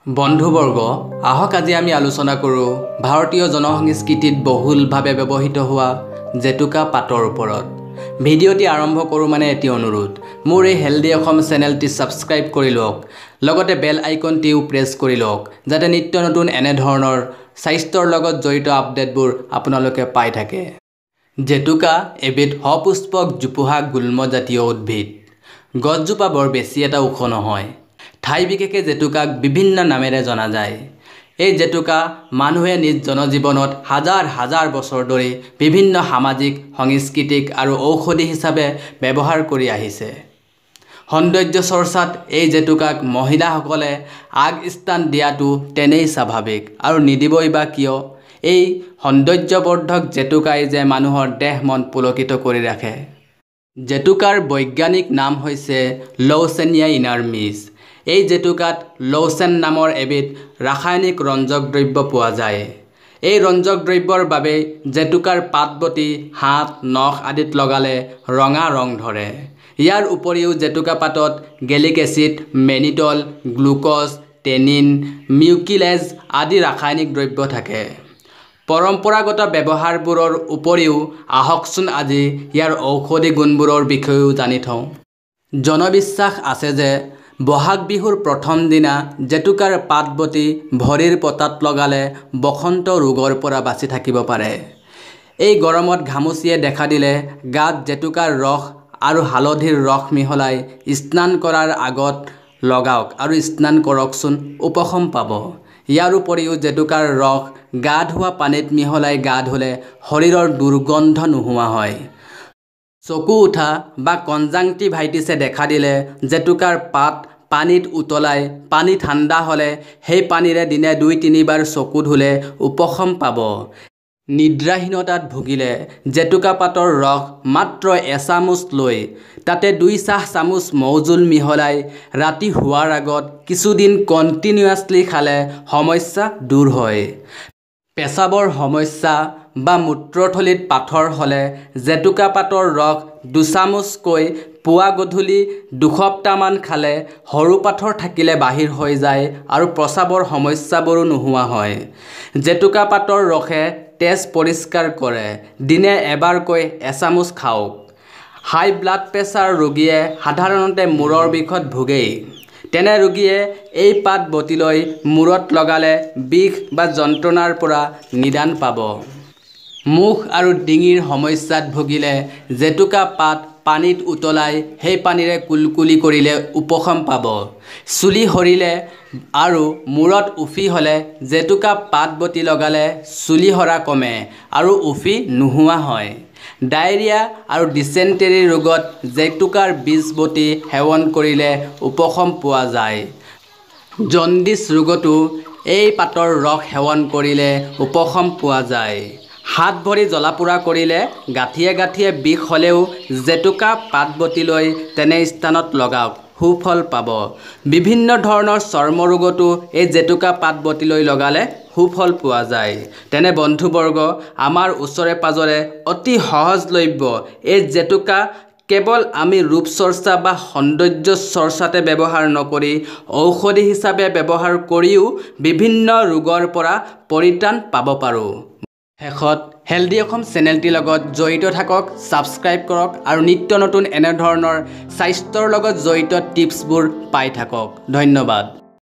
বন্ধুবৰ্গ, আহক আজি আমি আলোচনা কৰোঁ ভাৰতীয় জনসংস্কৃতিত বহুলভাৱে ব্যৱহৃত হোৱা জেতুকা পাতৰ ওপৰত। ভিডিঅ'টি আৰম্ভ কৰোঁ মানে এটি অনুৰোধ, মোৰ এই হেল্ডি অসম চেনেলটি ছাবস্ক্ৰাইব কৰি লওক, লগতে বেল আইকনটিও প্ৰেছ কৰি লওক, যাতে নিত্য নতুন এনেধৰণৰ স্বাস্থ্যৰ লগত জড়িত আপডেটবোৰ আপোনালোকে পাই থাকে। জেতুকা এবিধ সপুষ্পক জোপোহা গুল্মজাতীয় উদ্ভিদ। গছজোপা বৰ বেছি এটা ওখ নহয়। ঠাই বিশেষে জেতুকাক বিভিন্ন নামেৰে জনা যায়। এই জেতুকা মানুহে নিজ জনজীৱনত হাজাৰ হাজাৰ বছৰ ধৰি বিভিন্ন সামাজিক, সাংস্কৃতিক আৰু ঔষধি হিচাপে ব্যৱহাৰ কৰি আহিছে। সৌন্দৰ্য চৰ্চাত এই জেতুকাক মহিলাসকলে আগস্থান দিয়াটো তেনেই স্বাভাৱিক, আৰু নিদিবই বা কিয়? এই সৌন্দৰ্যবৰ্ধক জেতুকাই যে মানুহৰ দেহ মন পুলকিত কৰি ৰাখে। জেতুকাৰ বৈজ্ঞানিক নাম হৈছে লৌচেনিয়া ইনাৰ্মিছ। এই জেতুকাত লৌচেন নামৰ এবিধ ৰাসায়নিক ৰঞ্জক দ্ৰব্য পোৱা যায়। এই ৰঞ্জক দ্ৰব্যৰ বাবেই জেতুকাৰ পাতবটি হাত, নখ আদিত লগালে ৰঙা ৰং ধৰে। ইয়াৰ উপৰিও জেতুকা পাতত gallic acid, mannitol, glucose, tannin, mucilage আদি ৰাসায়নিক দ্ৰব্য থাকে। পৰম্পৰাগত ব্যৱহাৰবোৰৰ উপৰিও আহকচোন আজি ইয়াৰ ঔষধি গুণবোৰৰ বিষয়েও জানি থওঁ। জনবিশ্বাস আছে যে বহাগ বিহুৰ প্ৰথম দিনা জেতুকাৰ পাতবটি ভৰিৰ পতাত লগালে বসন্ত ৰোগৰ পৰা বাচি থাকিব পাৰে। এই গৰমত ঘামচিয়ে দেখা দিলে গাত জেতুকাৰ ৰস আৰু হালধিৰ ৰস মিহলাই স্নান কৰাৰ আগত লগাওক আৰু স্নান কৰকচোন, উপশম পাব। ইয়াৰ উপৰিও জেতুকাৰ ৰস গা ধোৱা পানীত মিহলাই গা ধুলে শৰীৰৰ দুৰ্গন্ধ নোহোৱা হয়। চকু উঠা বা কনজাংটিভাইটিছে দেখা দিলে জেতুকাৰ পাত পানীত উতলাই পানী ঠাণ্ডা হ'লে সেই পানীৰে দিনে 2-3 বাৰ চকু ধুলে উপশম পাব। নিদ্ৰাহীনতাত ভুগিলে জেতুকা পাতৰ ৰস মাত্ৰ এচামুচ লৈ তাতে 2 চাহ চামুচ মৌজোল মিহলাই ৰাতি শোৱাৰ আগত কিছুদিন কণ্টিনিউৱাছলি খালে সমস্যা দূৰ হয়। পেচাবৰ সমস্যা বা মূত্ৰথলীত পাথৰ হ'লে জেতুকা পাতৰ ৰস দুচামুচকৈ পুৱা গধূলি 2 সপ্তাহমান খালে সৰু পাথৰ থাকিলে বাহিৰ হৈ যায় আৰু প্ৰস্ৰাৱৰ সমস্যাবোৰো নোহোৱা হয়। জেতুকা পাতৰ ৰসে তেজ পৰিষ্কাৰ কৰে। দিনে এবাৰকৈ এচামুচ খাওক। হাই ব্লাড প্ৰেছাৰ ৰোগীয়ে সাধাৰণতে মূৰৰ বিষত ভোগেই। তেনে ৰোগীয়ে এই পাত বটি লৈ মূৰত লগালে বিষ বা যন্ত্ৰণাৰ পৰা নিদান পাব। মুখ আৰু ডিঙিৰ সমস্যাত ভুগিলে জেতুকা পাত পানীত উতলাই সেই পানীৰে কুলকুলি কৰিলে উপশম পাব। চুলি সৰিলে আৰু মূৰত উফি হ'লে জেতুকা পাত বটি লগালে চুলি সৰা কমে আৰু উফি নোহোৱা হয়। ডায়েৰিয়া আৰু ডিচেণ্টেৰী ৰোগত জেতুকাৰ বীজ বটি সেৱন কৰিলে উপশম পোৱা যায়। জণ্ডিছ ৰোগতো এই পাতৰ ৰস সেৱন কৰিলে উপশম পোৱা যায়। হাত ভৰি জ্বলা পোৰা কৰিলে, গাঁঠিয়ে গাঁঠিয়ে বিষ হ'লেও জেতুকা পাত বটি লৈ তেনে স্থানত লগাওক, সুফল পাব। বিভিন্ন ধৰণৰ চৰ্মৰোগতো এই জেতুকা পাত বটি লৈ লগালে সুফল পোৱা যায়। তেনে বন্ধুবৰ্গ, আমাৰ ওচৰে পাঁজৰে অতি সহজলভ্য এই জেতুকা কেৱল আমি ৰূপচৰ্চা বা সৌন্দৰ্য চৰ্চাতে ব্যৱহাৰ নকৰি ঔষধি হিচাপে ব্যৱহাৰ কৰিও বিভিন্ন ৰোগৰ পৰা পৰিত্ৰাণ পাব পাৰোঁ। শেষত হেল্ডি অসম চেনেলটিৰ লগত জড়িত থাকক, ছাবস্ক্ৰাইব কৰক আৰু নিত্য নতুন এনেধৰণৰ স্বাস্থ্যৰ লগত জড়িত টিপছবোৰ পাই থাকক। ধন্যবাদ।